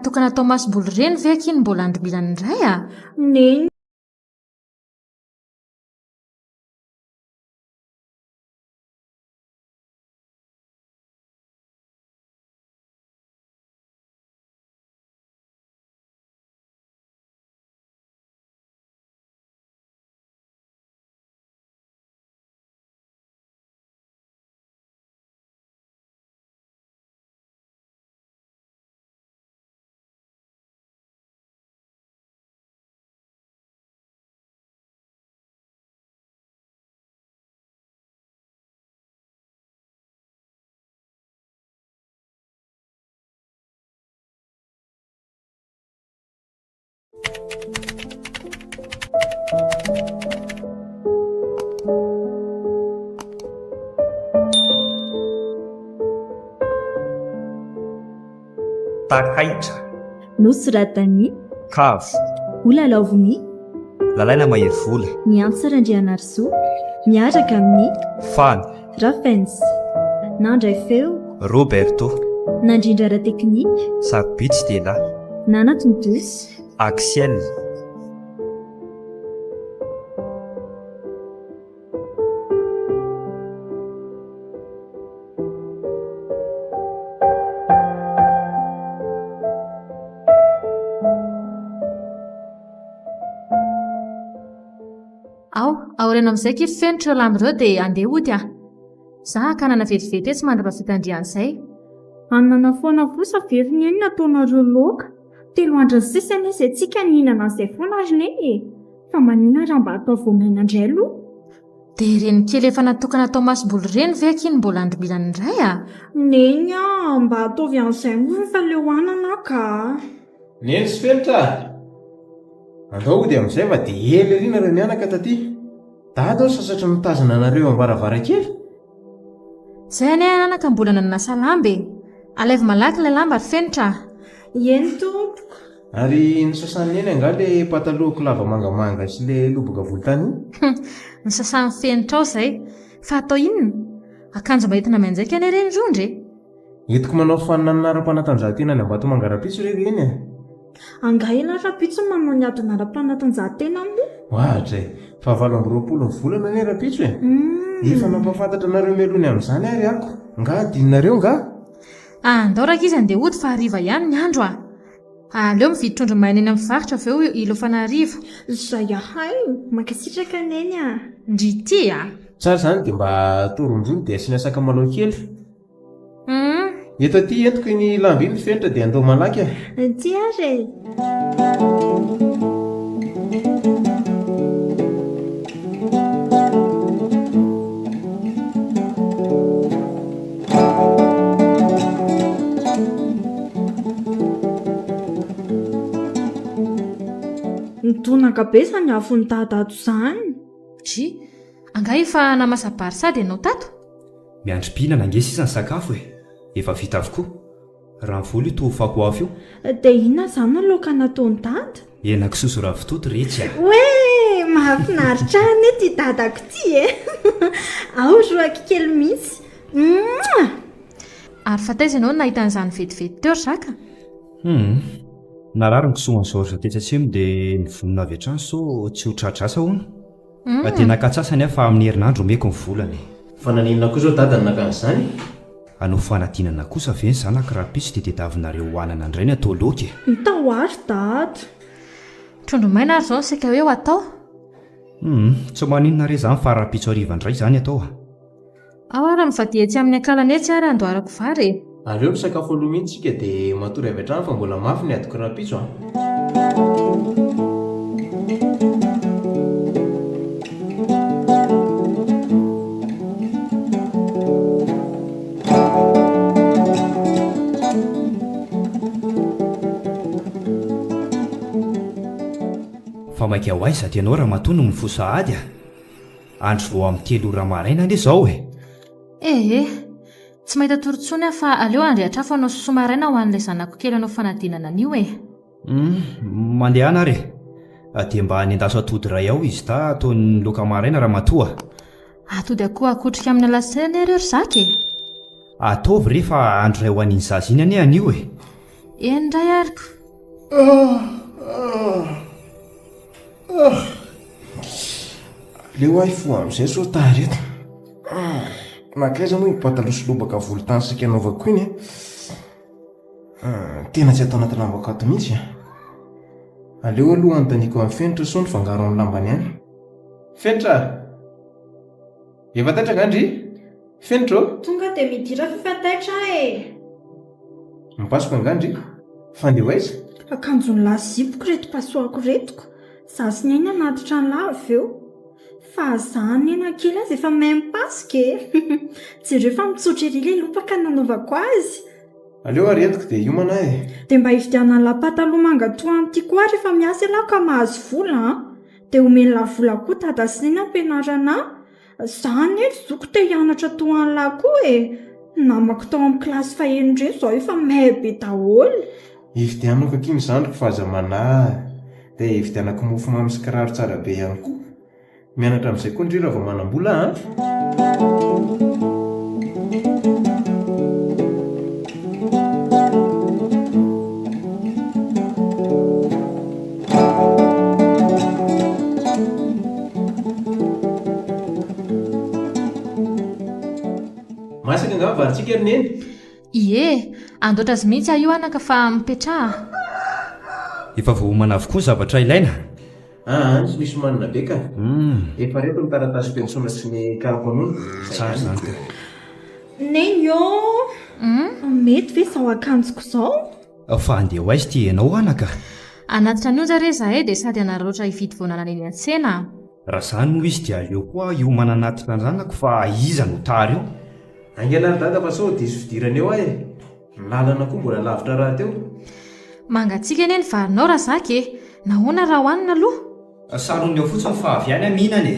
Tokana atao masomboly ireny ve akia no mbola andimbilany indray a? Neny. Takaitra. Nosoratan'i. Kavo. Holalaovin'i. Lalaina Mahery Vola. Niantsa Randrianarisoa. Miaraka amin'i. Faly. Rafens. Nandray feo. Roberto. Nandrindra ara-teknika. Sarobidy Stella. Nanatontosa. Axiel. Ao, aoreno amin'izay akia ry Fenitra ireo lamba ireo dia andeha hody ah. Za hakanana vetivety etsy mandra-pahavita an-dry izay. Anana foana kosa ve ry Neny no ataonareo laoka? Telo andro sisa anie izay tsika nihinana an'izay foana ry Neny e! Fa maninona raha mba atao voamaina indray aloha? Dia ireny kely efa natokana atao masomboly ireny ve akia no mbola andimbilany indray a? Neny a! Mba ataovy an'izay moa fa efa leo anana aho ka! Neny sy Fenitra a! Andao hody amin'izay fa dia ela ery nareo mianaka taty. Dada aho sasatry ny mitazona anareo eo am-baravarankely. Izay anie anaka mbola nanasa lamba e! Alaivo malaky ilay lamba ry Fenitra a! Eny tompoko. Ary nosasan'i Neny angaha ilay patalohako lava mangamanga sy ilay loboka volontany iny? Nosasan'i Fenitra ao izay. Fa atao inona? Akanjo mba entina mianjaika anie ireny rondra e! Entiko manao faninanana ara-panatanjahantena any Ambatomanga rahampitso re ry Neny a! Angaha ialahy rahampitso no manao ny adina ara-panatanjahantena moa? Ohatra e! Faha 28 ny volana anie rahampitso e! Efa nampahafantatra anareo mialoha ny amin'izany ary ako! Angaha adinonareo angaha? Andao rankizy andeha hody fa hariva ihany ny andro a! Aleo mividy trondro maina eny amin'ny mpivarotra avy eo hilofana hariva. Izay ahay! Mankasitraka Neny a! Ndry ity a! Tsara izany dia mba torondrony dia asiana sakamalaho kely. Hum. Eto aty entiko iny lamba iny Fenitra dia andao malaky a! Ity ary e! Midonaka be izany afon'i Dada ato izany. Dry, angaha efa namasa-bary sady ianao tato? Miandry mpihinana ange sisa ny sakafo e! Efa vita avokoa. Raha ny vola io toa fako afo io. Dia inona izany no laoka nataon'i Dada? Henakisoa sy ravitoto retsy a! Oe! Mahafinaritra ahy anie ity dadako ity e! Ao roako kely mihitsy! Mouah! Ary fa taiza ianao no nahita an'izany vetivety teo ry Zaka? Hum! Narary ny kisoan'i Georges tetsy atsimo dia nivonona avy hatrany sao tsy ho tratra asa hono. Fa dia naka antsasany aho fa amin'ny herinandro omeko ny volany e. Fa naninona koa izao dada no naka an'izany? Hanao fanadinana kosa ve ny zanako rahampitso dia tediavinareo ho anana indray ny atao laoka e. Hita ho ary dada. Trondro maina ary izao no saika hoe ho atao. Hum, tsy maninona re izany fa rahampitso hariva indray izany atao a. Ao ary mivadia etsy amin'ny akalana etsy ary andoharako vary e! Aleo misakafo aloha mihitsy tsika dia matory avy hatrany fa mbola mafy ny adiko rahampitso a! Fa maika ho aiza aty ianao ramatoa no mifoha sahady a! Andro vao amin'ny telo ora maraina anie izao e! Ee, tsy mahita tory intsony aho fa aleo handrehitra afo hanao sosoa maraina ho an'ilay zanako kely hanao fanadinana anio e! Hum, mandehana ary e! Dia mba nendaso atody iray ao izy ta ataony laoka maraina ramatoa a! Atody akoho akotrika amin'ny alatsinainy anie ireo ry zaka e! Ataovy re fa andro iray ho an'iny zaza iny anie anio e! Eny indray ary ko. Aleo aho hifoha amin'izay sao tara eto. Nankaiza moa iny pataloha sy lobaka volontany saika anaovako iny e? Tena tsy ato anaty lambako ato mihitsy a. Aleo aloha anontaniako an'i Fenitra sao nifangaro amin'ny lambany ihany. Fenitra a! Efa taitra angaha ndry? Fenitra ô! Tonga dia midira f'efa taitra aho e! Mipasoka angaha ndry? Fa andeha ho aiza? Akanjon'ny lahy zipoko ireto pasohako ireto ko! Za sy Neny hanatitra an'lah avy eo. Fa za anie na kely aza efa mahay mipasoka e! Jereo fa mitsotra ery ilay lobaka nanaovako azy! Aleo ary entiko dia hiomana aho e! Dia mba hividianan'lah pataloha manga toa an'ity koa aho rehefa miasa ialahy ka mahazo vola an! Dia omen'lah vola koa dada sy neny hampianarana ahy. Za anie ry zoky te hianatra toa an'lah koa e! Ny namako tao amin'ny kilasy fahenina ireny izao efa mahay be daholo. Hividianako akia ny zandriko fa aza manahy. Dia hividianako mofomamy sy kiraro tsara be ihany koa. Mianatra amin'izay koa ndry raha vao manam-bola an! Masaka angamba varintsika ry Neny? Ie, andoatra azy mihitsy aho io anaka fa mipetraha. Efa voaomana avokoa ny zavatra ilaina. Aa tsy misy omanina be ka. Efa reto ny taratasim-piantsoana sy ny karapanondro. Tsara izany ka. Neny ô! Mety ve izao akanjoko izao? Fa andeha ho aiza ity ianao anaka? Hanatitra an'i Onja re izahay dia sady hanararaotra hividy voananana eny an-tsena. Raha izany moa izy dia aleo koa aho hiomana hanatitra an-janako fa iza no tara eo? Haingana ry dada fa sao diso fidirana eo aho e! Ny lalana koa mbola lavitra rahateo. Mangatsiaka anie ny varinao Razaka e! Nahoana raha hohanina aloha? Sarony ao fotsiny fa avy any aho mihinana e!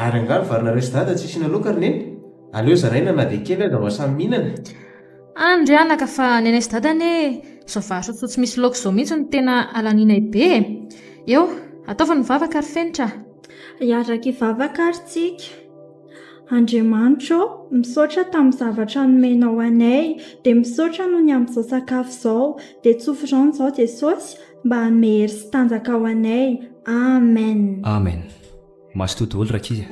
Ary angaha ny varinareo sy dada tsy asiana laoka ry neny? Aleo zaraina na dia kely aza mba samy mihinana. Any ry anaka fa ny anay sy dada anie izao vary sosoa tsy misy laoka izao mihitsy no tena alanianay be e! Eo, ataovy ny vavaka ry Fenitra a! Hiaraka hivavaka ary tsika. Andriamanitra ô, misaotra tamin'ny zavatra nomenao anay, dia misaotra noho ny amin'izao sakafo izao, dia tsofy rano izao Jesosy mba hanome hery sy tanjaka ho anay. Amen. Amen. Mazotoa daholo rankizy a.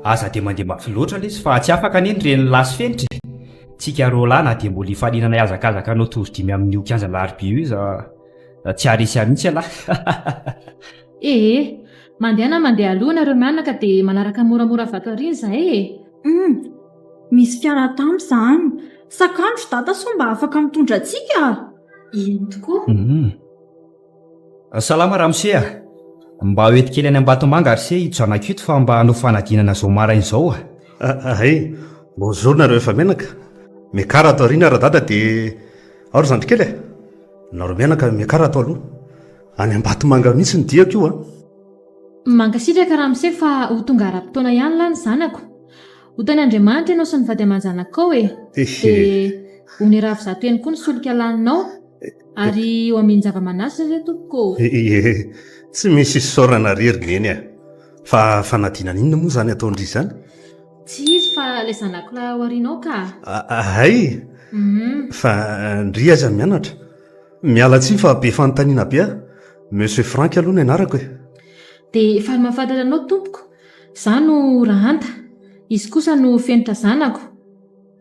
Aza dia mandeha mafy loatra lesy fa tsy afaka anie ny reny lahy sy fenitra e! Tsika roalahy na dia mbola hifaninana hihazakazaka hanao tour dimy amin'io kianja Alarobia io iza tsy haharesy ahy mihitsy ialahy. Ee, mandehana mandeha aloha nareo mianaka dia manaraka moramora avy ato aoriana izahay e! Humm, misy fiara tamy izany. Sakandro dada sao mba afaka mitondra antsika? Eny tokoa. Humm. Salama ramose a! Mba ho ety kely any Ambatomanga ry se ito zanako ito fa mba hanao fanadinana izao maraina izao a! Hay! Bonjour nareo efa menaka! Miakara ato aoriana radada dia ao ry zandry kely e! Nareo mianaka miakara ato aloha! Any Ambatomanga mihitsy ny diako io a! Mankasitraka ramose fa ho tonga ara-potoana ihany lah ny zanako. Ho tahin'Andriamanitra ianao sy ny vady aman-janakao e! Dia ho niravo zato heny koa ny solika laninao. Ary ho amin-java-manasina re tompoko ô! Ie, tsy misy isaorana re ry Neny a! Fa fanadinana inona moa izany ataon-dry izany? Tsy izy fa ilay zanako lahy ao aoriana ao ka! Hay! Fa ndry aiza mianatra? Miala tsiny fa be fanontaniana be aho. Monsieur Franck aloha ny anarako e! Dia faly mahafantatra anao tompoko. Izaho no Rahanta. Izy kosa no Fenitra zanako.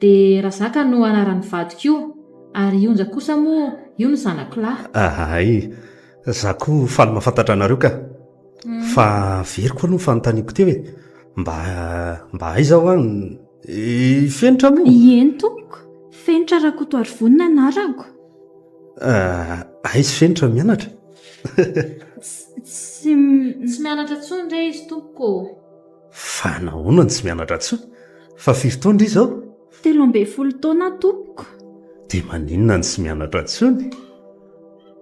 Dia Razaka no anaran'ny vadiko io. Ary i Onja kosa moa io no zanako lahy. Ahay, za koa faly mahafantatra anareo ka. Fa averiko aloha ny fanontaniako teo e. Mba, mba aiza hoa i Fenitra moa? Ieny tompoko, Fenitra Rakotoarivony no anarako. Aiza Fenitra mianatra? Tsy, tsy mianatra intsony re izy tompoko ô. Fa nahoana no tsy mianatra intsony? Fa firy taona ndry izao? 13 taona tompoko. Dia maninona no tsy mianatra intsony?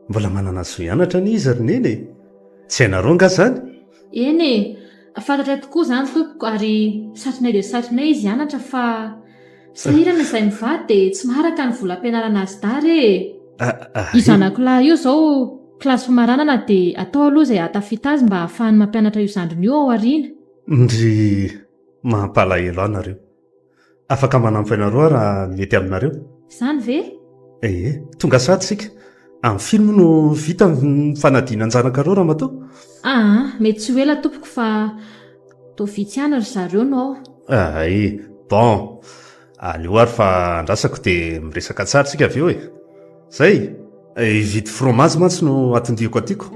Mbola manana zo hianatra anie izy ry Neny e! Tsy hainareo angaha izany? Eny e! Fantatray tokoa izany tompoko ary satrinay dia satrinay izy hianatra fa. Sahirana izahay mivady dia tsy maharaka ny volam-pianarana azy dahy re e! Io zanako lahy io izao kilasy famaranana dia atao aloha izay hahatafita azy mba hahafahany mampianatra io zandriny io ao aoriana. Ndry mampalahelo ahy nareo. Afaka manampy anareo aho raha mety aminareo. Izany ve? Ee, tonga sahady isika. Amin'ny firy moa no vita ny fanadinan-janakareo ramatoa? Aa, mety tsy ho ela tompoko fa toa vitsy ihany ry zareo no ao. Ay, bon. Aleo ary fa andrasako dia miresaka tsara isika avy eo e. Zay! Hividy fromage mantsy no atondiako aty ko.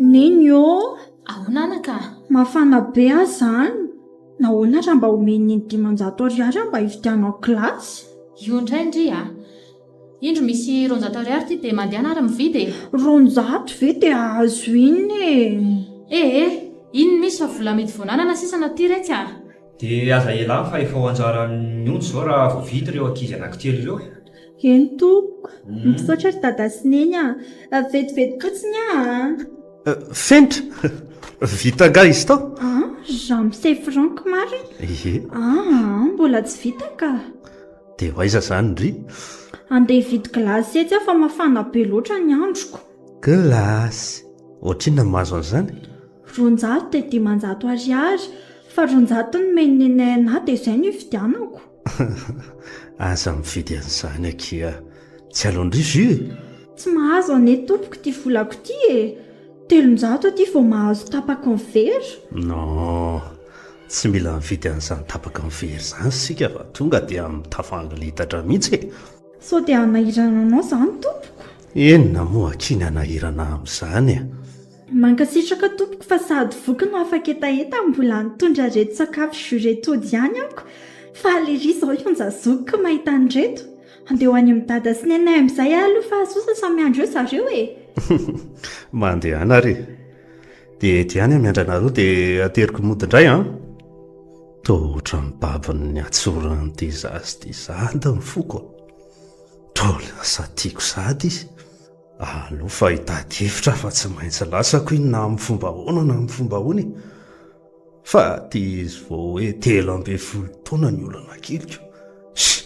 Neny ô! Ahoana anaka? Mafana be aho izany. Nahoana raha mba omen'i Neny 500 ariary aho mba hividianako gilasy? Io indray ndry a! Indro misy 200 ariary ity dia mandehana ary mividy e! 200 ve dia hahazo inona e? Ee, iny misy fa vola amidy voananana sisa no aty retsy a! Dia aza ela fa efa ho anjaran'ny onja izao raha voavidy ireo ankizy anankitelo ireo e! Eny tompoko. Misaotra ry dada sy neny a! Vetivety fotsiny aho a! Fenitra! Vita angaha izy tao? An! Ramose Franck marina? Ie. Aa! Mbola tsy vita ka! Dia ho aiza izany ndry? Andeha hividy glace etsy aho fa mafana be loatra ny androko. Glace! Ohatrinona no mahazo an'izany? 200 dia 500 ariary, fa 200 no nomen'i Nenay anah dia izay no hividianako. Aza mividy an'izany akia. Tsy aleon-dry jus e! Tsy mahazo anie tompoko ity volako ity e! 300 aty vao mahazo tapaky ny vera. Non, tsy mila mividy an'izany tapaky ny vera izany isika fa tonga dia amin'ny tavoahangy litatra mihitsy e! Sao dia hanahirana anao izany tompoko? Inona moa akia ny hanahirana ahy amin'izany e? Mankasitraka tompoko fa sady voky no afa-ketaheta mbola nitondra reto sakafo jus reto hody ihany ako. Faly ery izao i Onja zokiko mahita an'ireto. Andeha ho any amin'i dada sy nenay amin'izay aho aloha fa sosa samy andro eo zareo e! Mandehana ary e! Dia ety ihany aho miandry anareo dia ateriko mody indray an! Toa ohatran'ny babon'ny hatsoran'ity zaza ity sahady ny foko a! Toa lasa tiako sahady izy. Aleo fa hitady hevitra aho fa tsy maintsy lasako iny na amin'ny fomba ahoana na amin'ny fomba ahoana e! Fa ty izy vao hoe 13 taona ny olana keliko. Sh!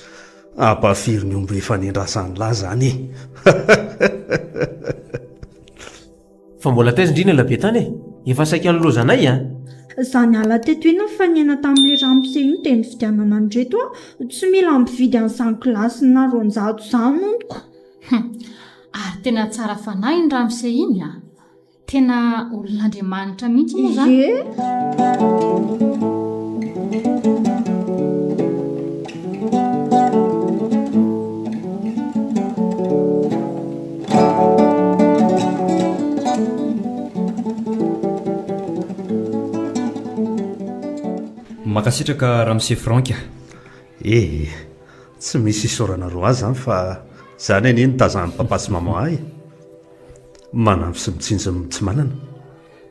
Ampafiry ny omby efa nendrasan'lah zany e! Fa mbola taiza ndry ny elabe tany e? Efa saika nilozanay a! Za niala teto iny nifanena tamin'ilay ramose iny dia nividianana an'ireto aho, tsy mila mividy an'izany glace-na 200 izany honko. Hum! Ary tena tsara fanahy iny ramose iny a! Tena olon'Andriamanitra mihitsy moa izany. Ie! Mankasitraka Ramose Franck a! Ee. Tsy misy isaoranareo ahy izany fa izany anie no tazan'ny papa sy maman ahy e! Manampy sy mitsinjo ny tsy manana.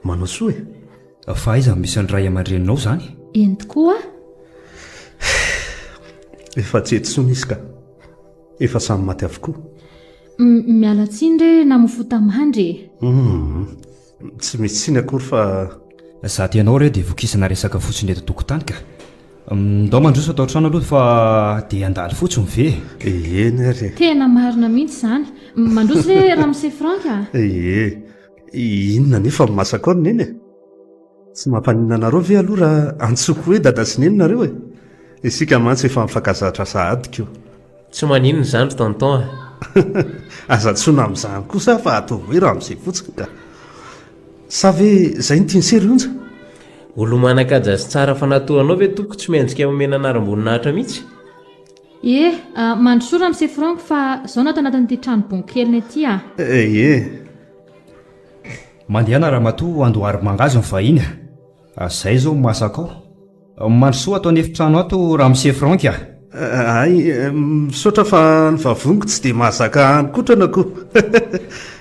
Manao soa e! Fa aiza no misy ny ray aman-dreninao izany? Eny tokoa. Efa tsy eto intsony izy ka. Efa samy maty avokoa. Miala tsiny re namofoa tamandry e! Humm. Tsy misy tsiny akory fa. Za ty anao re dia vokisana resaka fotsiny eto tokotany ka. Ndao mandroso ato an-trano aloha fa dia handalo fotsiny ve e? Eny ary e. Tena marina mihitsy izany. Mandroso ve Ramose Franck a? Ie. Inona anefa no masaka ao ry Neny e? Tsy mampaninona anareo ve aloha raha antsoiko hoe dada sy neny nareo e? Isika mantsy efa mifankazatra sahady ko. Tsy maninona izany ry tonton a! Aza antsoina amin'izany kosa fa ataovy hoe ramose fotsiny ka. Sa ve izay no tian'i se ry Onja? Olo-manan-kaja sy tsara fanahy toa anao ve tompoko tsy mendrika omena anaram-boninahitra mihitsy? Ie, mandrosoa ramose Franck fa izao no ato anatin'ity trano bonkelinay ity a! Ie. Mandehana ramatoa andoharo mangahazo ny vahiny a! Zay zao masaka ao. Mandrosoa ato an'efitrano ato ramose Franck a! Hay, misaotra fa ny vavoniko tsy dia mahazaka hanin-kotrana ko!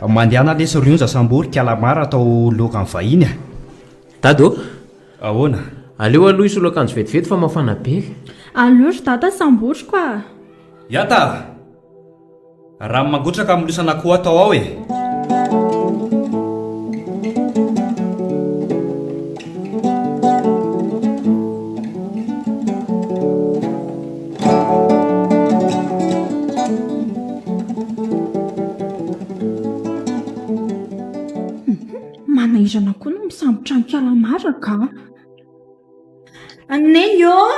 Mandehana lesy ry Onja sambory kalamara atao laoka ny vahiny a! Dada ô! Ahoana? Aleo aloha hisolo akanjo vetivety fa mafana be. Aleo ry dada samboriko a! Yata a! Rano mangotraka hamolosana akoho atao ao e! Manahirana koa no misambotra an'i Kalamaraka a! Neny ô!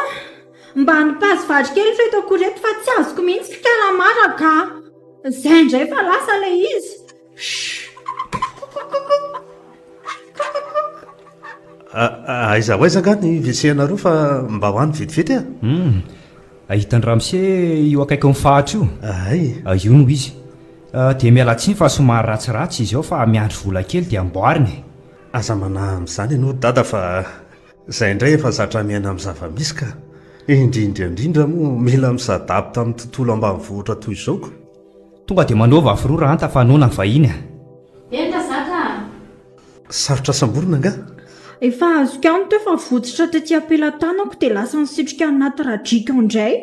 Mba anipazo vary kely ireto akoho ireto fa tsy azoko mihitsy ry Kalamaraka a! Izay indray fa lasa ilay izy! Aiza ho aiza angaha ny WC anareo fa mba ho any vetivety a! Hum, hitan'i ramose io akaikin'ny fahatra io. Hay. Io no izy. Dia miala tsiny fa somary ratsiratsy izy ao fa miandry vola kely dia amboarina e. Aza manahy amin'izany ianao ry dada fa izay indray efa zatra miaina amin'ny zava-misy ka. Indrindra indrindra moa mila mi-s'adapte amin'ny tontolo ambanivohitra toy izao ko. Tonga dia manaova afro raha anta fa noana ny vahiny a. Eny Razaka a! Sarotra samborina angaha? Efa azoko ihany teo fa votsotra tety am-pelatanako dia lasa nisitrika anaty radriaka indray.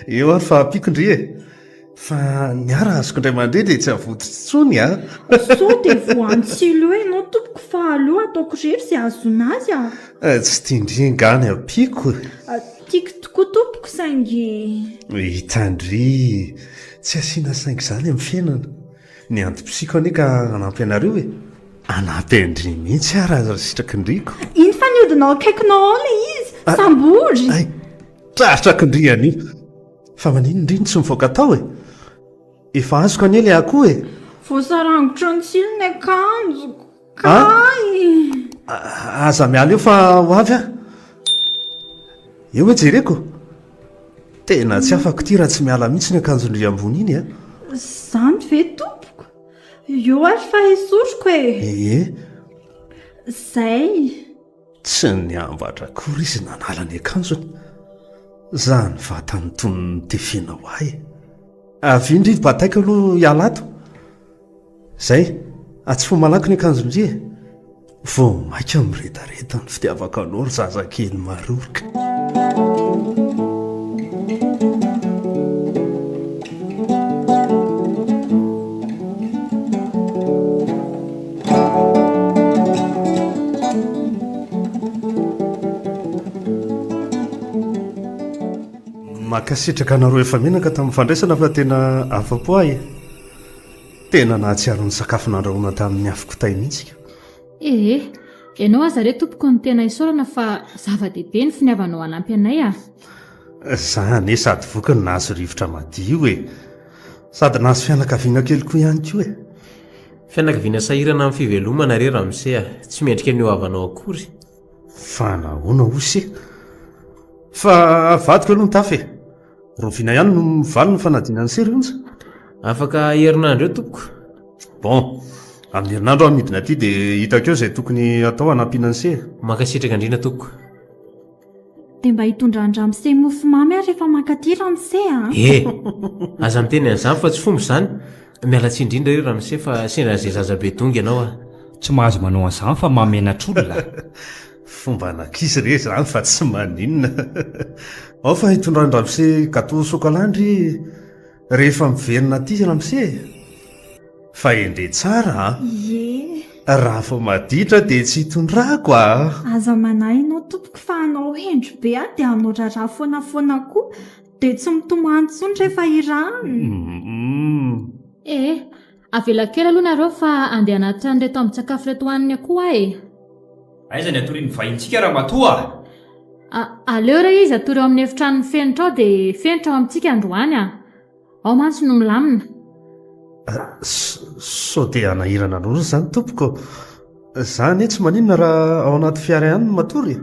Eo ary fa ampiako ndry e! Fa ny ahy raha azoko indray mandeha dia tsy avototra intsony a! Sao dia voantsilo eo ianao tompoko fa aleo ataoko irery izay ahazoana azy a! Tsy tian-dry angaha ny ampiako e? Tiako tokoa tompoko saingy. Hitan-dry, tsy asiana saingy izany amin'ny fiainana. Ny antom-pisiako anie ka hanampy anareo e! Hanampy an-dry mihitsy aho raha sitraky ny riko. Iny fa nihodina ao akaikinao ao ilay izy! Sambory! Hay! Tratrako ndry anio! Fa maninona ndry no tsy mivoaka tao e? Efa azoko anie ilay akoho e! Voasarangotry ny tsilo ny akanjoko! Kay! Aza miala eo fa ho avy aho. Eo hoe jereko. Tena tsy afako ity raha tsy miala mihitsy ny akanjon-dry ambony iny a. Izany ve tompoko? Eo ary fa esoriko e. Ee. Izay. Tsy niambatra akory izy nanala ny akanjony. Izany vatany toy ny notefena ho ahy e. Avia ndry bataiko aloha hiala ato. Zay, atsy fo malaky ny akanjon-dry e! Vao maika miredareda ny fitiavako anao ry zazakely maroroka. Mankasitraka anareo efa menaka tamin'ny fandraisana fa tena afa-po aho e! Tena nahatsiaro ny sakafo nandrahoina tamin'ny afo kitay mihitsy ka. Ee, ianao aza re tompoko no tena isaorana fa zava-dehibe ny finiavanao hanampy anay a! Za anie sady voky no nahazo rivotra madio e! Sady nahazo fianakaviana kely koa ihany koa e! Fianakaviana sahirana amin'ny fivelomana re ramose a! Tsy mendrika ny ho havanao akory. Fa nahoana osa e? Fa avadiko aloha ny tafo e! Rahoviana ihany no mivaly ny fanadinan'i se ry Onja? Afaka herinandro eo tompoko. Bon, amin'ny herinandro aho midina aty dia hitako eo izay tokony hatao hanampiana an'i se. Mankasitraka indrindra tompoko. Dia mba hitondran-dramose mofomamy aho rehefa mankaty ramose a! Eh! Aza miteny an'izany fa tsy fomba izany. Miala tsiny indrindra re ramose fa sendra an'izay zaza be dongy ianao ah. Tsy mahazo manao an'izany fa mahamenatr'olona. Fomban'ankizy re izany fa tsy maninona. Ao fa hitondran-dramose gâteau au chocolat ndry rehefa miverina aty ramose e! Fa endre tsara an! Ie. Raha vao maditra dia tsy hitondrako a! Aza manahy ianao tompoko fa hanao hendry be aho dia hanao raharaha foana foana koa dia tsy mitomany intsony rehefa irahana. Humm. Ee, avelako kely aloha nareo fa andeha hanatitra an'ireto ambin-tsakafo ireto hohaniny akoho aho e! Aiza ny hatorian'ny vahintsika ramatoa a? Aleo re izy hatory ao amin'ny efitranon'i Fenitra ao dia Fenitra ao amintsika androany a! Ao mantsy no milamina. Sao dia hanahirana anao izany tompoko? Za anie tsy maninona raha ao anaty fiara ihany no matory e!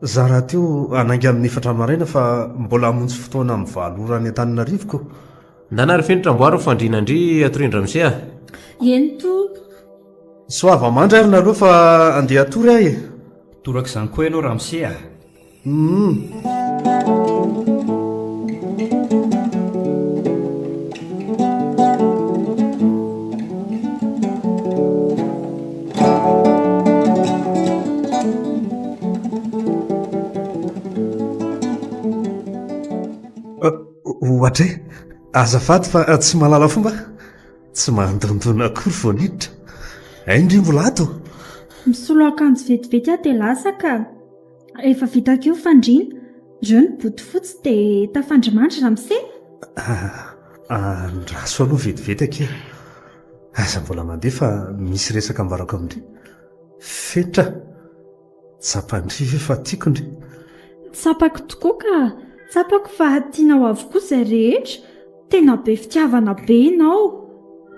Za rahateo hanainga amin'ny efatra maraina fa mbola hamonjy fotoana amin'ny valo ora any Antananarivo ko. Ndana ry Fenitra amboary ny fandriana ndry atorian-dramose a! Eny tompoko. Soava mandry ary nareo fa andeha hatory aho e! Torak'izany koa ianao ramose a! Humm. Azafady fa tsy mahalala fomba aho. Tsy mandondona akory vao niditra. Hay ndry mbola ato. Misolo akanjo vetivety aho dia lasa ka. Efa vitako io fandriana. Ireo ny bodofotsy dia tafandrimandry ramose. Andraso aloha vetivety akia. Aza mbola mandeha fa misy resaka ambarako amin-dry. Fetra. Tsapan-dry ve fa tiako ndry? Tsapako tokoa ka! Tsapako fa tianao avokoa izay rehetra. Tena be fitiavana be ianao.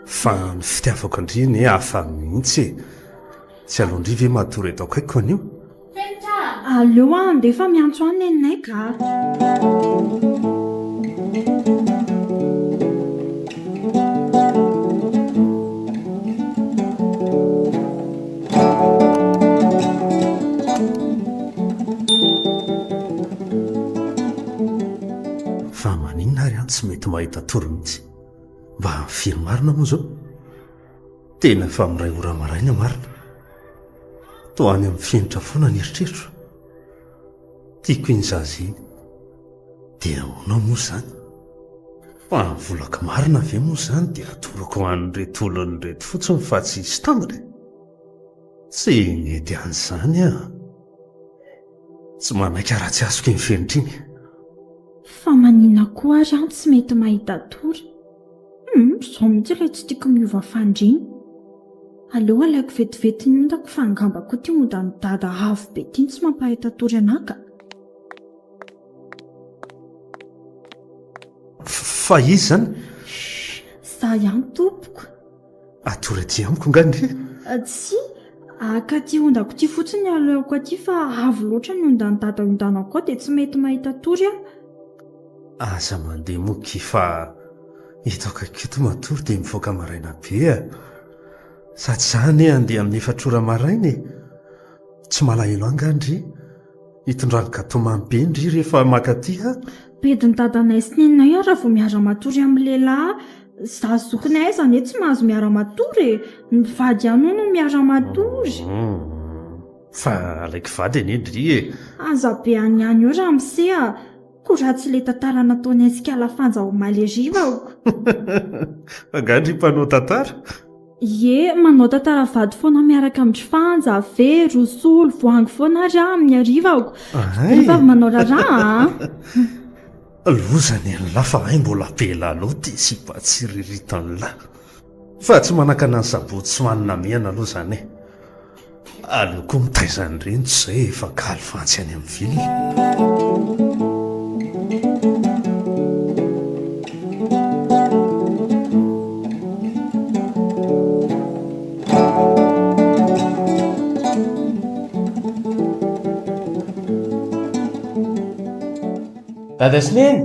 Fa ny fitiavako an-dry anie hafa mihitsy e! Tsy aleon-dry ve matory eto akaikiko anio? Fenitra a! Aleo aho handeha fa miantso ahy neninay ka! Fa maninona ary aho tsy mety mahita tory mihitsy? Mba firy marina moa izao? Tena efa amin'iray ora maraina marina. Toa any amin'ny fenitra foana ny eritreritro. Tiako iny zaza iny. Dia ahoana moa izany? Fa ny volako marina ve moa izany dia atoroko an'ireto olona ireto fotsiny fa tsy hisy tambiny e? Tsy mety an'izany aho. Tsy manaiky aho raha tsy azoko iny fenitra iny. Fa maninona koa ary aho tsy mety mahita tory? Hum, izao mihitsy ilay tsy tiako miova fandriana. Aleo alaiko vetivety ny ondako fa angamba koa ity ondan'i dada avo be ity no tsy mampahita tory anah ka. Fa iza izany? Shh, za ihany tompoko. Atory aty amiko nga ndry? Tsia, haka aty ondako ity fotsiny aleoko aty fa avo loatra ny ondan'i dada ondanako ao dia tsy mety mahita tory aho. Aza mandeha moa ki fa eto akaiky eto matory dia mivoaka maraina be a! Sady za anie handeha amin'ny efatra ora maraina e! Tsy malahelo ahy nga ndry? Itondrany gateau mamy be ndry rehefa maka aty a! Bedin'i dadanay sy neninay aho raha vao miara-matory amin'ny lehilahy. Za zokinay aiza anie tsy mahazo miara-matory e! Ny mpivady ihany hono no miara-matory. Fa alaiko vady anie ndry e! Aza be any ihany eo ramose a! Koa raha tsy ilay tantara nataonay sy kala Fanja omaly hariva aho. Angaha ndry mpanao tantara? Ie, manao tantara vady foana miaraka amin-dry Fanja, Vero, Solo, Voahangy foana ary aho amin'ny hariva aho. Rehefa avy manao raharaha an! Loza ny an'lah fa hay mbola be lalao ty sipa tsiriritan'lah. Fa tsy manakana ny sabotsy sy manina mihana aloha izany e. Aleo koa mitaiza an'ireny tsy izay efa kaly fantsy any amin'ny ville. Dada sy Neny!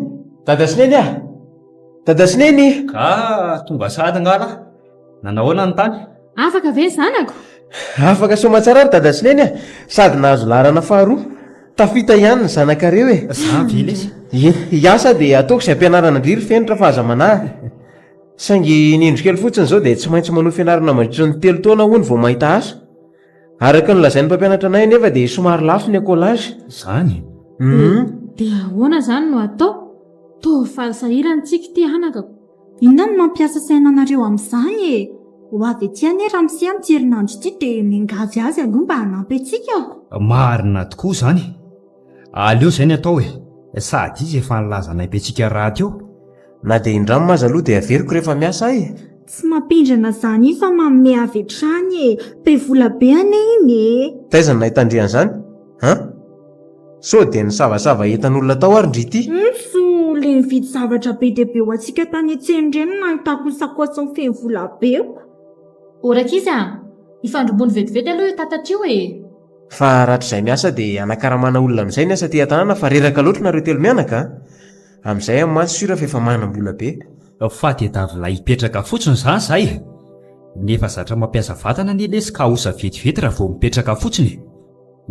Dada sy Neny ah! Dada sy Neny! Ka tonga sahady angaha lahy? Nanahoana ny tany? Afaka ve ny zanako? Afaka soamatsara ry dada sy neny a! Sady nahazo laharana faharoa. Tafita ihany ny zanakareo e! Za ve lesy? Ie, hiasa dia ataoko izay ampianarana an-dry ry Fenitra fa aza manahy. Saingy ny indro kely fotsiny izao dia tsy maintsy manohy fianarana mandritra ny telo taona hono vao mahita asa. Araka ny nolazain'ny mpampianatra anay anefa dia somary lafo ny écolage. Zany? Hum. Dia ahoana izany no atao? Toa faly sahirana tsika ity anakako. Inona no mampiasa saina anareo amin'izany e? Ho avy aty anie ramose amin'ity herinandro ity dia miangavy azy aloha mba hanampy antsika. Marina tokoa izany. Aleo izay ny atao e. Sady izy efa nilaza hanampy antsika rahateo. Na dia indramina aza aloha dia averiko rehefa miasa aho e. Tsy mampindrana izany iny fa manome avy hatrany e. Be vola be anie iny e. Taiza no nahitan-dry an'izany? An? Sao dia nisavasava entan'olona tao ary ndry ity? Ntso, le nividy zavatra be dia be ho antsika tany an-tsena ireny no nahitako ny sakaosy feno vola beko. Ô rankizy a! Ifandrombony vetivety aloha io tatatra io e! Fa rahatrizay miasa dia hanakaramana olona amin'izay ny asa aty an-tanàna fa reraka loatra nareo telo mianaka a! Amin'izay aho mantsy sûr fa efa manam-bola be. Fa dia davilahy hipetraka fotsiny izany izahay e! Nefa zatra mampiasa vatana anie lesy ka osa vetivety raha vao mipetraka fotsiny e!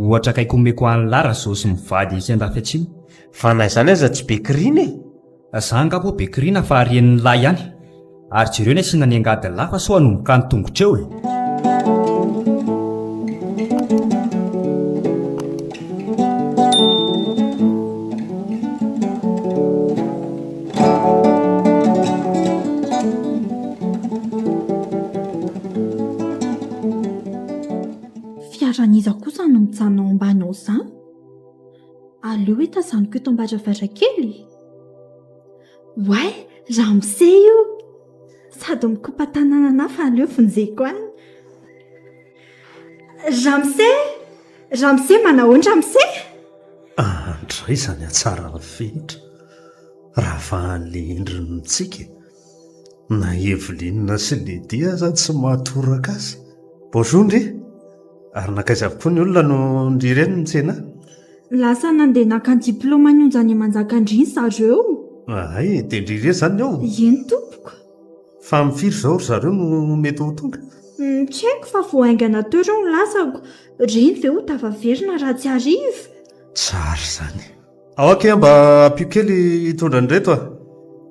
Ohatra akaiky omeko an'lah raha zao sy mivady etsy andafy atsimo. Fa na izany aza tsy be kirina e! Za angaha moa be kirina fa renin'lah ihany. Ary jereo ny asiana ny angadin'lah fa sao hanomboka ny tongotra eo e! Aleo hoe tazaniko eto am-baravarankely e. Oay, ramose io! Sady mikopa-tanana anà fa aleo vonjeko any. Ramose! Ramose, manahoana ramose? Andray izany hatsaran'ny fenitra raha vahan'ilay endriny mitsiky e! Na Evelyne sy Lydie aza tsy mahatoraka azy. Bonjour ndry! Ary nankaiza avokoa ny olona no ndry ireny nitsena ahy? Lasa nandeha naka ny diplaoman'i Onja any Manjakandriana zareo. Hay, dia ndry irery izany ny ao? Eny tompoko. Fa amin'ny firy izao ry zareo no mety ho tonga? Tsy haiko fa vao haingana teo ireo no lasako. Ireny ve ho tafaverina raha tsy hariva? Tsara izany. Ao akia mba ampio kely hitondra an'ireto a!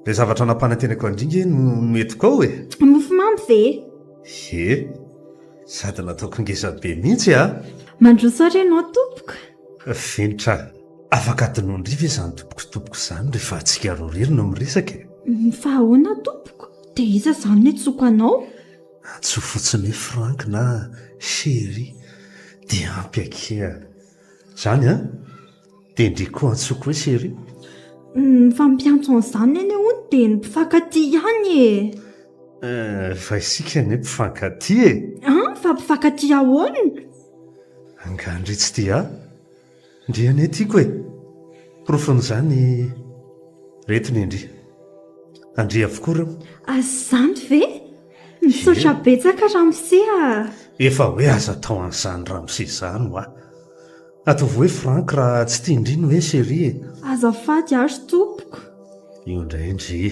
Ilay zavatra nampanantenaiko an-dry nge no noentiko ao e! Mofomamy ve? Ie, sady nataoko ngeza be mihitsy a! Mandroso ary ianao tompoko. Fenitra, afaka adinoan-dry ve izany tompoko sy tompoko izany rehefa antsika roa irery no miresaka e? Fa ahoana tompoko? Dia iza izany no hiantsoako anao? Antsoy fotsiny hoe Franck na Chérie dia ampy akia. Izany an? Dia ndry koa antsoiko hoe chérie. Ny fampiantso an'izany anie hono dia ny mpifankatia ihany e! Eh, fa isika anie mpifankatia e! An, fa mpifankatia ahoana? Angaha ndry tsy tia ahy? Ndry anie tiako e! Porofon'izany ireto ny ndry. Andry avokoa ireo. Izany ve? Misaotra betsaka ramose a! Efa hoe aza atao an'izany ramose izany hoa! Ataovy hoe Franck raha tsy tian-dry ny hoe chérie e! Azafady ary tompoko. Io indray ndry.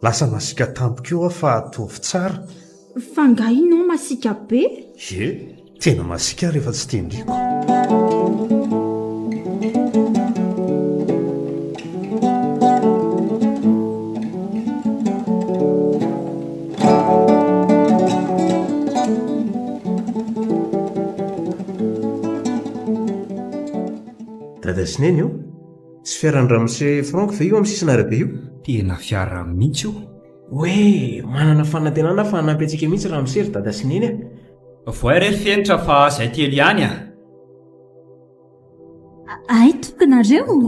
Lasa masiaka tampoka io aho fa ataovy tsara. Fa angaha ianao masiaka be? Ie, tena masiaka aho rehefa tsy tian-driko. Dada sy Neny ô! Tsy fiaran'i Ramose Franck ve io amin'ny sisin'arabe io? Tena fiara mihitsy io! Hoe manana fanantenana aho fa hanampy antsika mihitsy Ramose ry Dada sy Neny a! Voay re ry Fenitra fa zay telo ihany a! Hay tompoko nareo!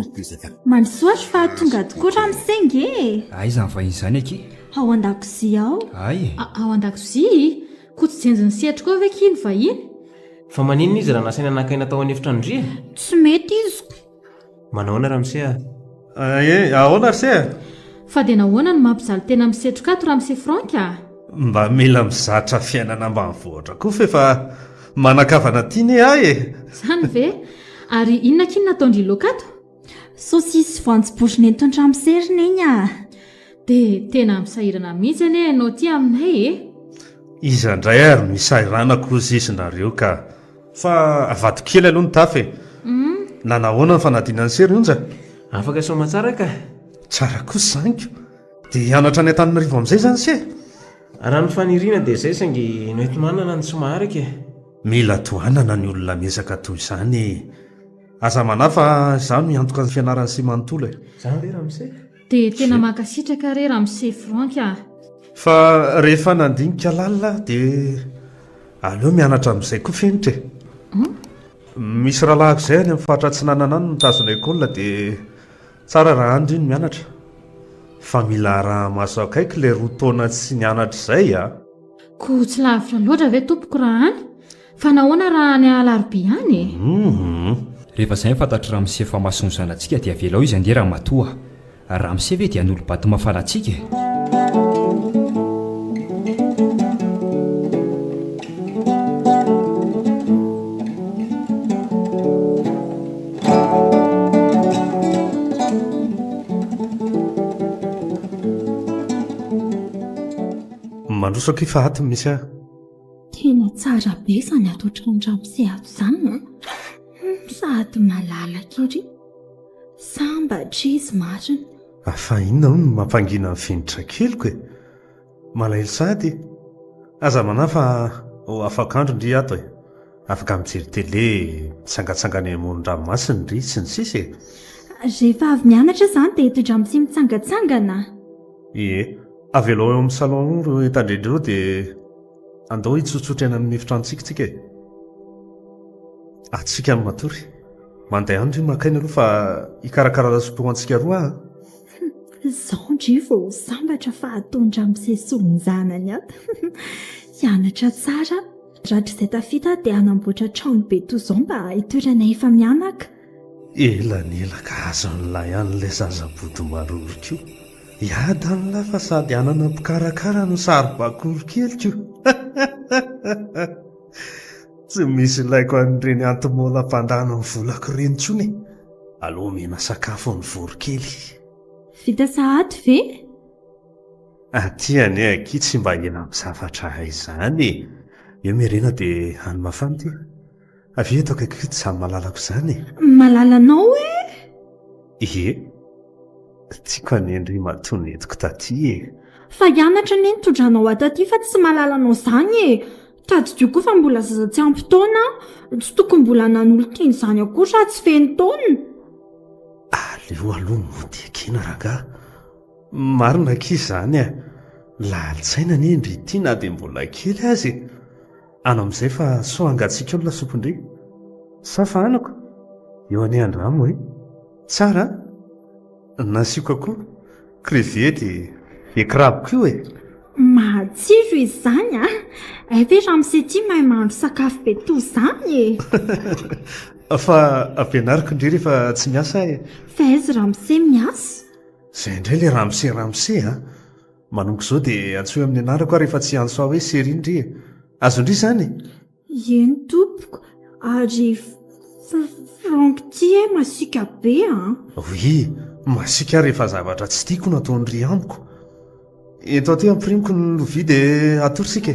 Mandrosoa ary fa tonga tokoa ramose nge e! Aiza ny vahiny izany akia? Ao an-dakozia ao. Hay e! Ao an-dakozia? Koa tsy jenjin'ny sehatry koa ve akia ny vahiny? Fa maninona izy raha nasaina naka aina tao an'efitranon-dry e? Tsy mety izy ko. Manahoana ramose a? Eh, ahoana ry se a? Fa dia nahoana no mampijaly tena misetroka ato ramose Franck a? Mba mila mizatra fiainana ambanivohitra koa f'efa manan-kavana aty ne ahy e! Izany ve? Ary inona akia no nataon-dry Loka ato? Saosisy voanjobory nentin-dramose ry Neny a! Dia tena misahirana mihitsy anie ianao ity aminay e! Iza indray ary no isahiranako hozy izy nareo ka! Fa avadiko kely aloha ny tafo e! Nanahoana ny fanadinan'i se ry Onja? Afaka soamatsara ka! Tsara kosa izany ko! Dia hianatra any Antananarivo amin'izay izany se? Raha ny faniriana dia izay saingy ny hoenti-manana no tsy maharaka e! Mila tohanana ny olona miezaka toy izany e! Aza manahy fa izaho no hiantoka ny fianaran'i se manontolo e! Izany ve ramose? Dia tena mankasitraka re ramose Franck a! Fa rehefa nandinika lalina aho dia aleo mianatra amin'izay koa Fenitra e! Misy rahalahiko izay any amin'ny faritra atsinanana any mitazona école dia tsara raha any ry no mianatra. Fa mila araha-maso akaiky ilay roa taona tsy nianatra izay a! Koa tsy lavitra loatra ve tompoko raha any? Fa nahoana raha any Alarobia any e? Hum. Rehefa izay ny fantatr'i Ramose fa mahasoa ny zanatsika dia avelao izy handeha ramatoa a! Ramose ve dia hanolo-bato mafana antsika e? Mandroso akia fa ato no misy ahy. Tena tsara be izany ato an-tranon-dramose ato izany an! Sady malalaka ery. Sambatra izy marina. Fa inona hono no mampangina ny fenitra keliko e? Malahelo sahady e! Aza manahy fa ho afak'andro ndry ato e! Afaka mijery télé, mitsangatsangana eny amoron-dranomasina ndry, sy ny sisa e! Rehefa avy mianatra izany dia eto an-dramose mitsangatsangana? Ie. Avelao eo amin'ny salon eo ireo entan-drendrina ireo dia andao hitsotsotra eny amin'ny efitranontsika tsika e! Atsika no matory. Mandeha any ry maka aina aloha fa hikarakara lasopy ho antsika roa aho a! Izao ndry vao ho sambatra fa ataon-dramose solon-janany ato. Hianatra tsara aho. Rahatrizay tafita aho dia hanamboatra trano be toy izao mba hitoeranay efa mianaka. Ela ny ela ka azon'ilay an'ilay zaza body maroro koa. Hiady an'lah fa sady hanana mpikarakara no saribakoly keliko. Tsy misy ilaiko an'ireny anti-mola mpandany ny volako ireny intsony e. Aleo omena sakafo ny voronkely. Vita sahady ve? Aty anie akia tsy mba ela amin'ny zavatra hay izany e. Eo Miharena dia any mafana ity. Avia eto akaikiko eto izany malalako izany e. Malalanao e? Ie. Tiako anie ndry matoa nentiko taty e. Fa hianatra anie nitondranao ahy taty fa tsy malalanao izany e. Tadidio koa fa mbola zaza tsy ampy taona aho, tsy tokony mbola nanolo-tiana izany akory raha tsy feno taona. Aleo aloha mody ekena rangahy. Marina akia izany a! Lalin-tsaina anie ndry ity na dia mbola kely aza e! Ano amin'izay fa sao hangatsiaka eo ny lasopin-dry. Sa fa anako? Eo anie andramo e! Tsara an! Nasiako akoho, crevette e crabe koa e! Matsiro izy izany a! Hay ve ramose ity mahay mahandro sakafo be toa izany e! Fa ampianariko ndry rehefa tsy miasa e! Fa aiza ramose miasa? Izay indray ilay ramose ramose a! Manomboka izao dia antsoy amin'ny anarako aho rehefa tsy hiantso ahy hoe chérie ndry e! Azon-dry izany e? Eny tompoko, ary Franck ity e masiaka be an! Oui, masiaka aho rehefa zavatra tsy tiako no ataon-dry amiko. Ento aty ampirimiko ny lovia dia hatory isika e!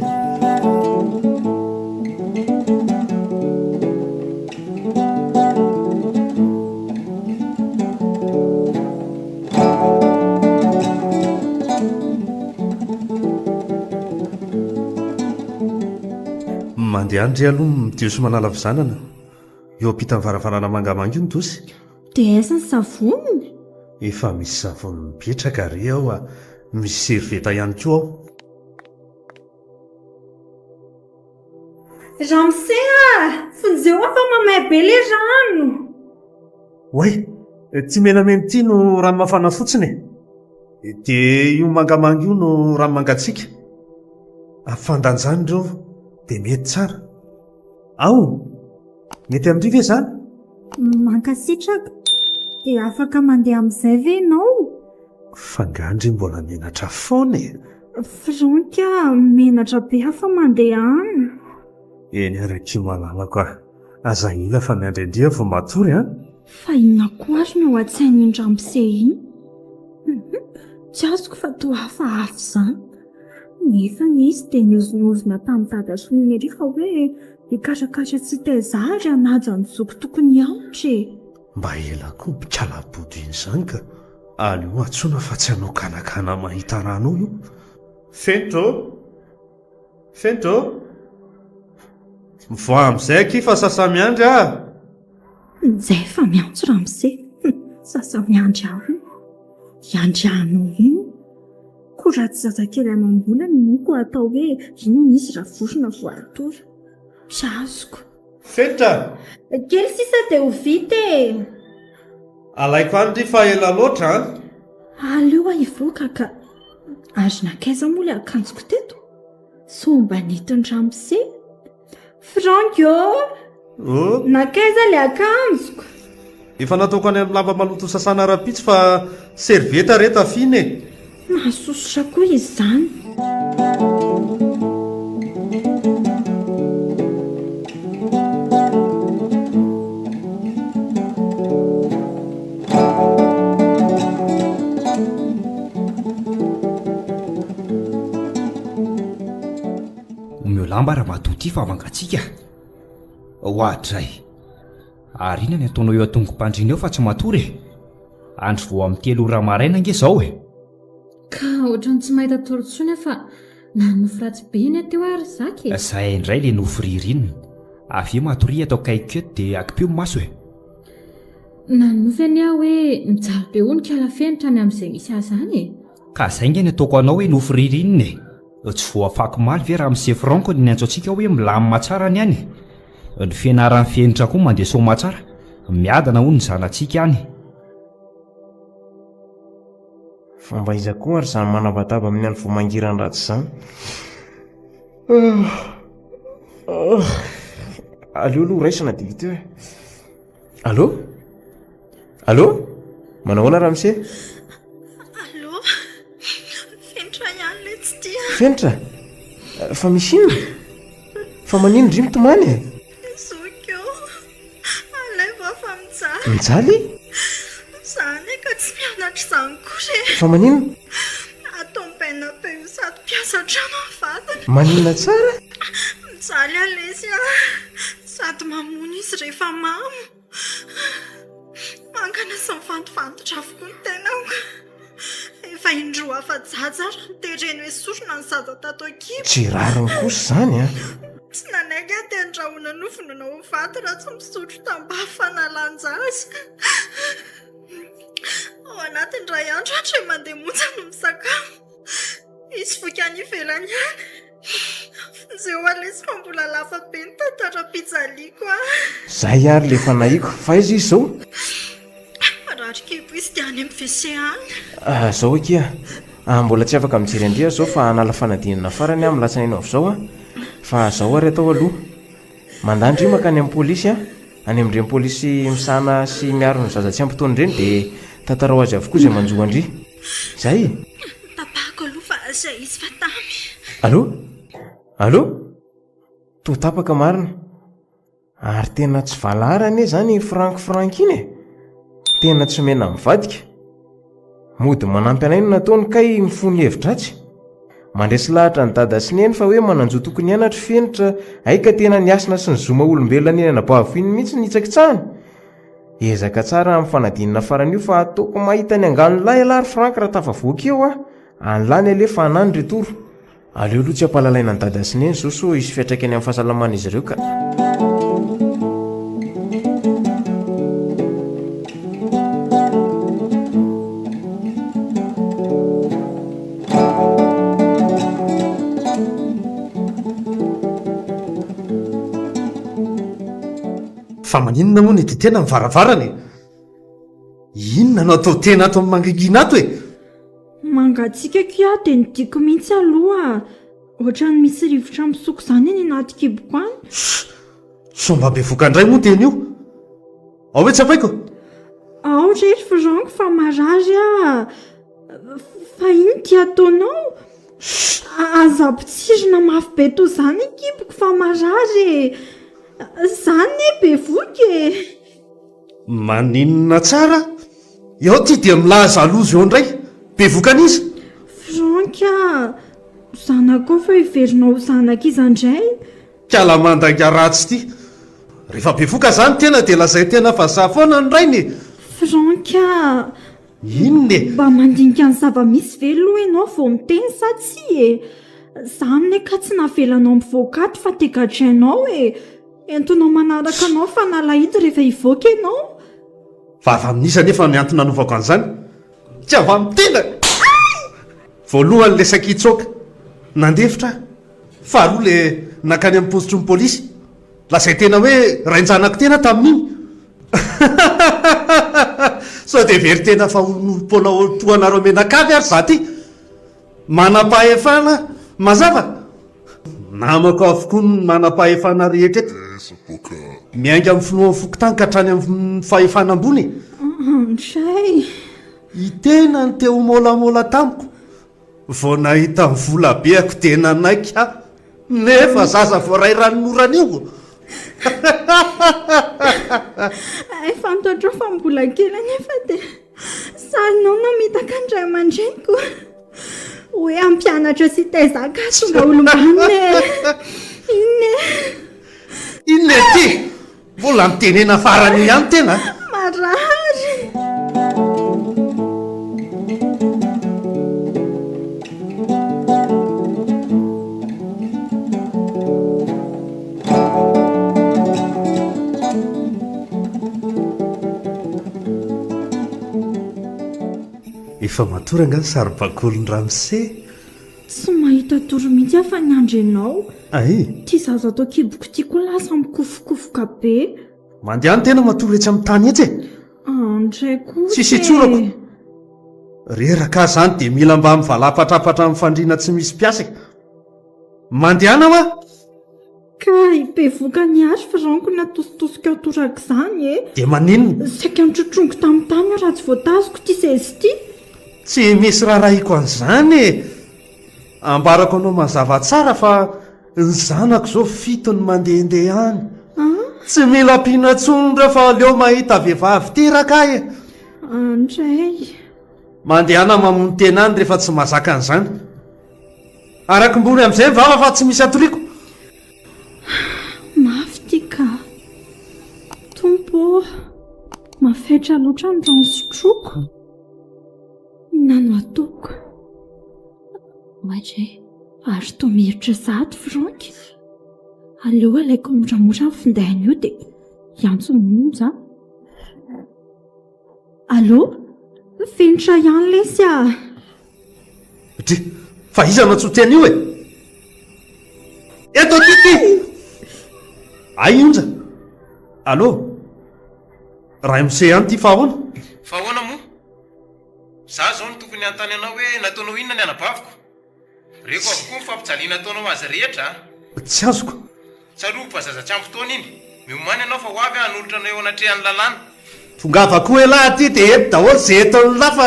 Mandeha any re aloha midio sy manala vizanana. Eo ampitan'ny varavarana mangamanga io ny dosy. Dia aiza ny savony? Efa misy savony mipetraka re ao a! Misy servieta ihany koa ao. Ramose a! Vonjeo aho fa mamay be ilay rano! Oay! Ity menamena ity no rano mafana fotsiny e! Dia io mangamanga io no rano mangatsiaka. Ampifandanjana ireo dia mety tsara. Ao! Mety amin-dry ve izany? Mankasitraka. Dia afaka mandeha amin'izay ve ianao? Fa nga ndry mbola menatra foana e? Franck a, menatra be aho fa mandeha any. Eny ary akia malalako a! Aza ela fa miandry an-dry aho vao matory an! Fa inona koa ary no ao an-tsain'iny ramose iny? Hum, tsy azoko fa toa hafahafa izany. Nefa anie izy dia niozonozona tamin'i dada sy neny ery fa hoe hikarakara sy hitaiza ary hanaja ny zoky tokony hianatra e! Mba ela koa mpikalabodo iny izany ka! Aleo antsoina fa tsy hanao ganagana mahita rano eo io. Fenitra ô! Fenitra ô! Mivoaha amin'izay akia fa sasa-miandry ah! Njay fa miantso ramose, sasa-miandry ahy hono. Hiandry anao inona? Koa raha tsy zazakely amam-bolana moa koa atao hoe inona izy raha vorona vao hatory? Tsy azoko. Fenitra! Kely sisa dia ho vita e! Alaiko any ry fa ela loatra an! Aleo aho hivoaka ka! Ary nankaiza moa ilay akanjoko teto? Sao mba nentin'i ramose? Franck ô! Oh! Nankaiza ilay akanjoko? Efa nataoko any amin'ny lamba maloto sasana rahampitso fa servieta re tafiana e! Mahasosotra koa izy izany. Omeo lamba ramatoa ity fa mangatsiaka. Oadray. Ary inona ny ataonao eo an-tongom-pandriana eo fa tsy matory e? Andro vao amin'ny telo ora maraina ange izao e! Ka ohatran'ny tsy mahita tory intsony aho fa nanonofy ratsy be iny aho teo ary Zaka e! Zay indray le nofy ririnina. Avia matoria eto akaikiko eto dia akipio ny maso e! Nanonofy anie aho hoe mijaly be hono kala fenitra any amin'izay misy azy any e! Ka zay nge ny ataoko anao hoe nofy ririnina e! Tsy voafakomaly ve ramose Franck no niantso antsika hoe milamina tsara ny any? Ny fianaran'i Fenitra koa mandeha soamatsara. Miadana hono ny zanatsika any. Fa mba iza koa ary izany manabataba amin'ny andro vao mangiran-dratsy izany? Aleo aloha raisina dia vita eo e. Allô? Allô? Manao ahoana ramose? Allô? Fenitra ihany le tsy tia. Fenitra? Fa misy inona? Fa manino ndry mitomany e? Zoky ô, alaivo aho fa mijaly. Mijaly? Za anie ka tsy mianatra izany kory e. Fa maninona? Ataony baina be io sady mpiasa an-trano ny vadiny. Maninona tsara? Mijaly aho lesy a. Sady mamono izy rehefa mamo. Mangana sy mifantifantotra avokoa ny tenako. Efa indroa afa-jaja ary notereny hoesorina ny zaza tato an-kibo. Tsy rariny kosa izany an! Tsy nanaiky aho dia nirahona novonoina ho faty raha tsy misotro tambavy fanalan-jaza. Ao anatin'ny iray andro aho indray mandeha monja no misakafo. Misy voky any ivelany ihany. Vonjeo Alesy fa mbola lava be ny tantaram-pijaliako a! Zay ary le fanahiako, fa aiza izy zao? Marary kibo izy dia any amin'ny WC any. Ah, zao akia, ah, mbola tsy afaka mijery an-dry aho zao fa hanala fanadinana farany aho amin'ny latsinainy avy zao an! Fa zao ary atao aloha, mandà ndry mankany amin'ny polisy an! Any amin'ireny polisy misahana sy miaro ny zaza tsy ampy taona ireny dia tantarao azy avokoa izay manjo an-dry. Zay e! Tapahako aloha fa zay izy fa tamy. Allô? Allô? Toa tapaka marina. Ary tena tsy valahara anie izany iny Franck Franck iny e! Tena tsy mena mivadika. Mody manampy anay no nataony kay mifono hevi-dratsy. Mandresy lahatra an'i Dada sy Neny fa hoe manan-jo tokony hianatra i Fenitra, hay ka tena ny hasina sy ny zo maha olombelona an'iny anabaviko iny mihitsy no hitsakitsahany. Ezaka tsara amin'ny fanadinana farany io fa ataoko mahita ny anganon'lahy ialahy ry Franck raha tafavoaka eo aho. An'lahy ny aleha fa anà ny retour. Aleo aloha tsy ampahalalaina an'i Dada sy Neny izao sao hisy fiantraikany amin'ny fahasalaman'izy ireo ka. Fa maninona moa ny dite-na ny varavarana e? Inona no atao tena ato amin'ny mangingina ato e? Mangatsiaka akia aho dia ny diako mihitsy aloha. Ohatran'ny misy rivotra misoko izany any anaty kiboko any. Sao mba bevoka indray moa teny io? Ao hoe tsapaiko? Ao re ry Franck fa marary aho. Fa inona ity ataonao? Aza ampotsirina mafy be toy izany ny kiboko fa marary e. Izany anie bevoka e. Maninona tsara? Eo ty dia milaza loza eo indray. Bevoka an'iza? Franck a! Zanakao fa heverinao ho zanak'iza indray? Kala mandainga ratsy ty. Rehefa bevoka zany tena dia lazain-tena fa za foana ny rainy e! Franck a! Inona e? Mba mandinika ny zava-misy ve aloha ianao vao miteny sa tsia e? Za anie ka tsy navelanao mivoaka ato fa te gadrainao e! Entinao manaraka anao fanalahidy rehefa hivoaka ianao. Fa avy amin'iza anefa ny antony nanaovako an'izany? Tsy avy amin'ny tena! Voalohany ilay saika hitsoaka, nandefitra aho. Faharoa ilay nankany amin'ny paositry ny polisy, lazain-tena hoe rain-janako tena tamin'iny. Sao dia very tena fa olon'olom-poana toa anareo mianakavy ary izaho ity? Manam-pahefana mazava? Namako avokoa ny manam-pahefana rehetra eto. Miainga amin'ny filohan'ny fokontany ka hatrany amin'ny fahefana ambony e. Andray. I tena no te ho môlamôla tamiko. Vao nahita ny volabeako dia nanaiky aho. Nefa zaza voaray ranonorana io. Hay fantatrao fa mbola kely anefa dia sahinao namitaka ny ray aman-dreniko. Hoe hampianatra sy hitaiza ahy ka tonga olom-banona e. Inona e? Inona e ty? Mbola mitenena farany ihany tena a! Marary! Efa matory angaha ny saribakolin'i ramose? Tsy mahita tory mihitsy aho fa niandry anao. Ay! Ity zaza ato an-kiboko ity koa lasa mikofokofoka be. Mandehana tena matory etsy amin'ny tany etsy e! Andray kosa e! Tsisy itsorako! Reraka aho izany dia mila mba mivalapatrapatra amin'ny fandriana tsy misy mpiasa e! Mandehana hoa! Kay, bevoka ny ahy ry Franck natositosika aho torak'izany e! Dia maninona? Saika nitrotrongo tamin'ny tany aho raha tsy voatazoko ity seza ity. Tsy misy rarahiko an'izany e! Ambarako anao mazava tsara fa ny zanako izao fitony mandehandeha any. Tsy mila ampiana intsony ireo fa aleo mahita vehivavy teraka aho e! Andray. Mandehana mamono tena any rehefa tsy mahazaka an'izany. Arakimbory amin'izay ny vava fa tsy misy atoriako. Mafy ity ka. Tompo ô, mafetra loatra ny rano sotroiko. Inona no ataoko? Oadray, ary toa mihevitra sahady Franck. Aleo alaiko moramora ny findainy io dia hiantso ny Onja aho. Allô? Fenitra ihany lesy ah! Dry, fa iza no antsointsy an'io e? Eto aty ity! Ay Onja! Allô? Ramose ihany ity fa ahoana? Fa ahoana moa? Za zao no tokony hanontany anao hoe nataonao inona ny anabaviko? Reko avokoa ny fampijaliana ataonao azy rehetra a! Tsy azoko. Tsarovy fa zaza tsy ampy taona iny. Miomàna ianao fa ho avy aho hanolotra anao eo anatrehan'ny lalàna. Tongava koa elah aty dia eto daholo ze entin'lah fa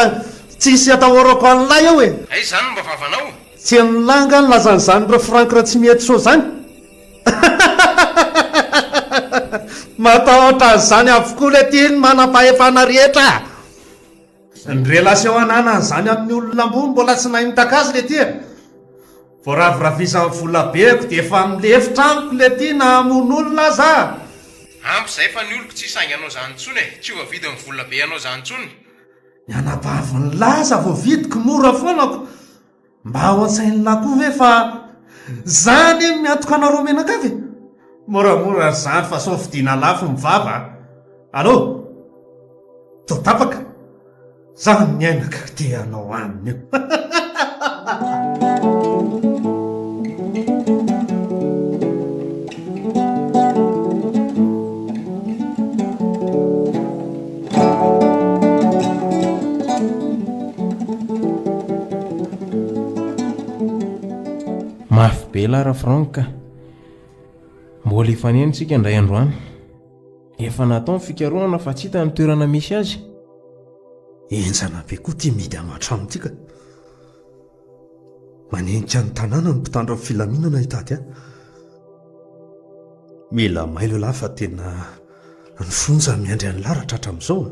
tsisy atahorako an'lah eo e! Aiza izany no mba vavanao? Tsy an'lah angaha ny lazan'izany ry Franck Ratsimihetsoa zany? Matahotra an'izany avokoa lety ny manam-pahefana rehetra a! Ny relation ananany izany amin'ny olona ambony mbola tsy nahay mitaka azy lety e! Vao raviravizan'ny volabeko dia efa milefitra amiko lety na hamono olona aza a! Ampy izay fa ny oloko tsy hisangy anao izany intsony e! Tsy ho voavidin'ny volabe anao izany intsony! Ny anabavin'ny laza voavidiko mora foana ko! Mba ao an-tsain'lah koa ve fa za anie miantoka anareo mianakavy e! Moramora ry zandry fa sao vidiana lafo ny vava a! Allô! Toa tapaka? Zany ny aina ka te hanao aniny io. Mafy be lah Ra-Franck ka. Mbola hifanena isika indray andro any. Efa natao ny fikarohana fa tsy hita ny toerana misy azy. Henjana be koa ity mihidy aman-trano ity ka. Manenika ny tanàna ny mpitandro ny filaminana hitady ahy. Mila mailo ialahy fa tena ny fonja miandry an'ilahy raha tratra amin'izao a.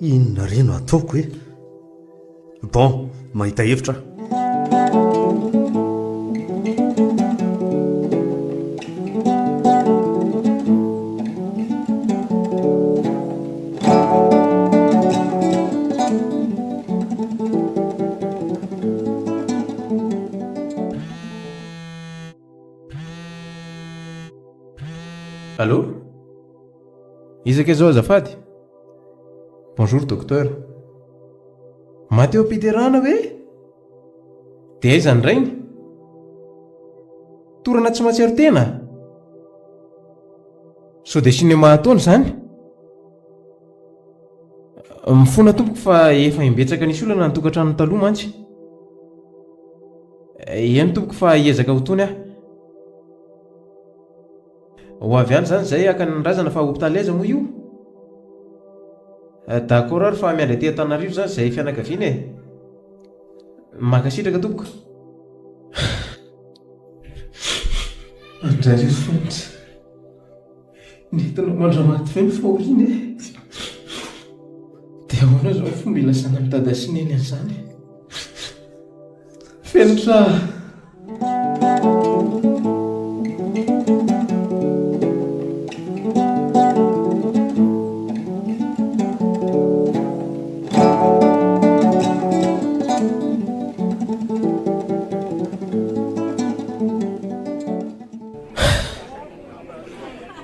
Inona re no ataoko e? Bon, mahita hevitra aho. Allô? Iza kay zao azafady? Bonjour docteur. Maty eo am-piterahana ve? Dia aiza ny rainy? Torana tsy mahatsiaro tena? Sao dia cinéma ataony izany? Mifona tompoko fa efa imbetsaka nisy olana ny tokantranony taloha mantsy. Eny tompoko fa hiezaka ho tony aho. Ho avy any izany izay haka ny razana fa hopitaly aiza moa io? D'accord ary fa miandry aty Antananarivo izany izay fianakaviana e. Mankasitraka tompoko. Andrarivo Fenitra. Nentinao mandra-maty ve ny fahoriana e? Dia ahoana izao ny fomba ilazana amin'i Dada sy Neny an'izany e? Fenitra a!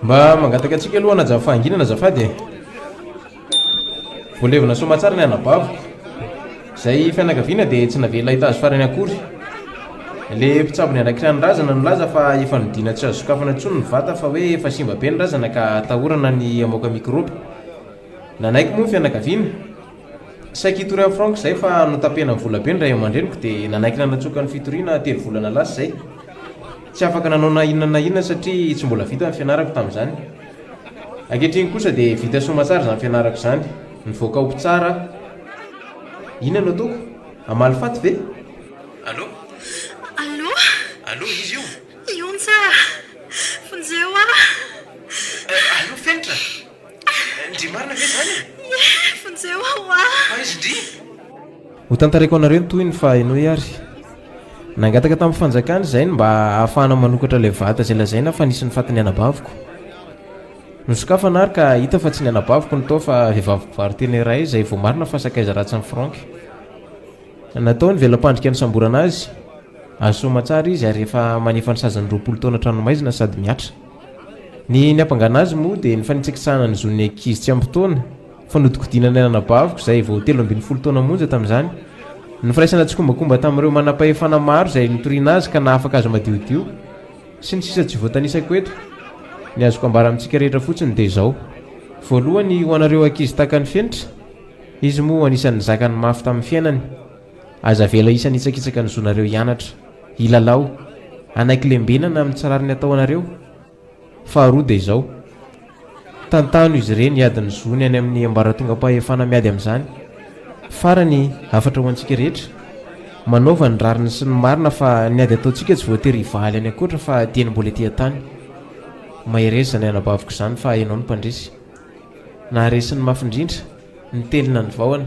Mba mangataka antsika aloha hanaja fahanginana azafady e. Voalevina soamatsara ny anabaviko. Izay fianakaviana dia tsy navela hita azy farany akory. Ilay mpitsabo niandraikitra ny razana nilaza fa efa nodiana tsy azo sokafana intsony ny vata fa hoe efa simba be ny razana ka atahorana ny hamoaka mikraoba. Nanaiky moa ny fianakaviana. Saika hitory an'i Franck izay fa notapenany vola be ny ray aman-dreniko dia nanaiky nanatsoaka ny fitoriana telo volana lasa izay. Tsy afaka nanao na inona na inona satria tsy mbola vita ny fianarako tamin'izany. Ankehitriny kosa dia vita soamatsara izany fianarako izany. Nivoaka ho mpitsara aho. Inona no ataoko? Hamaly faty ve? Allô? Allô? Allô, iza io? I Ontsa a! Vonjeo aho! Allô, Fenitra? Ndry marina ve izany e? Ie, vonjeo aho hoa! Aiza ndry? Ho tantaraiko anareo ny tohiny fa henoy ary. Nangataka tamin'ny fanjakana izahay ny mba hahafahana manokatra ilay vata izay lazaina fa nisy ny fatin'ny anabaviko. Nosokafana ary ka hita fa tsy ny anabaviko no tao fa vehivavy mpivaro-tena iray izay voamarina fa sakaiza ratsin'i Franck. Natao ny vela-pandrika nisamborana azy. Azo soamatsara izy ary efa manefa ny saziny 20 taona an-tranomaizina sady mihatra. Ny niampangana azy moa dia ny fanitsakitsahana ny zon'ny ankizy tsy ampy taona, fanodikodinana ny anabaviko izay vao 13 taona monja tamin'izany, ny firaisana tsikombakomba tamin'ireo manampahefana maro izay nitoriana azy ka nahafaka azy madiodio, sy ny sisa tsy voatanisako eto. Ny azoko ambara amintsika rehetra fotsiny dia izao. Voalohany ho anareo ankizy tahaka ny Fenitra, izy moa anisan'ny nizaka ny mafy tamin'ny fiainany. Aza avela hisy hanitsakitsaka ny zonareo hianatra, hilalao, hanaiky lembenana amin'ny tsy rariny atao anareo. Faharoa dia izao, tantano izy ireny hiady ny zony any amin'ny ambaratongam-pahefana miady amin'izany. Farany, hafatra ho antsika rehetra, manaova ny rariny sy ny marina fa ny ady ataontsika tsy voatery hivaly any ankoatra fa dieny mbola ety an-tany. Mahereza izany anabaviko izany fa ianao no mpandresy. Naharesy ny mafy indrindra, nitelina ny vahona,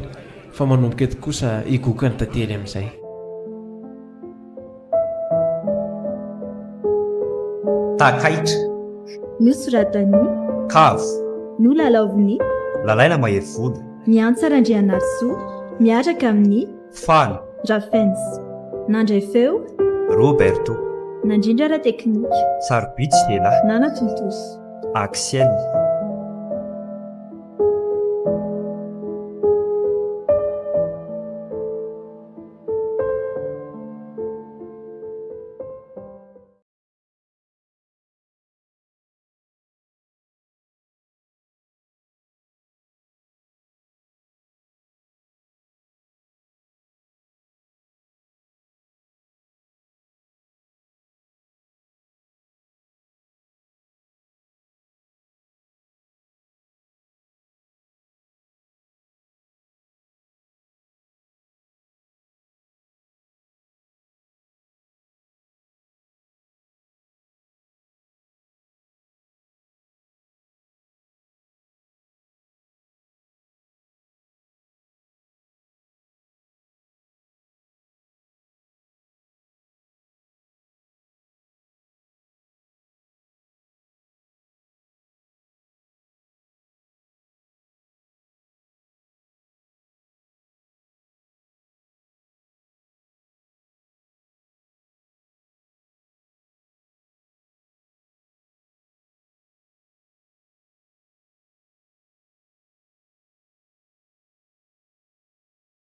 fa manomboka eto kosa higoka ny tantely amin'izay. Takaitra. Nosoratan'i. Kavo. Nolalaovin'i. Lalaina Mahery Vola. Miantsa Randrianarisoa, miaraka amin'i. Fano. Rafens. Nandray feo. Roberto. Nandrindra ara-teknika. Sarobidy sy lehilahy. Nanatontosa. Axel.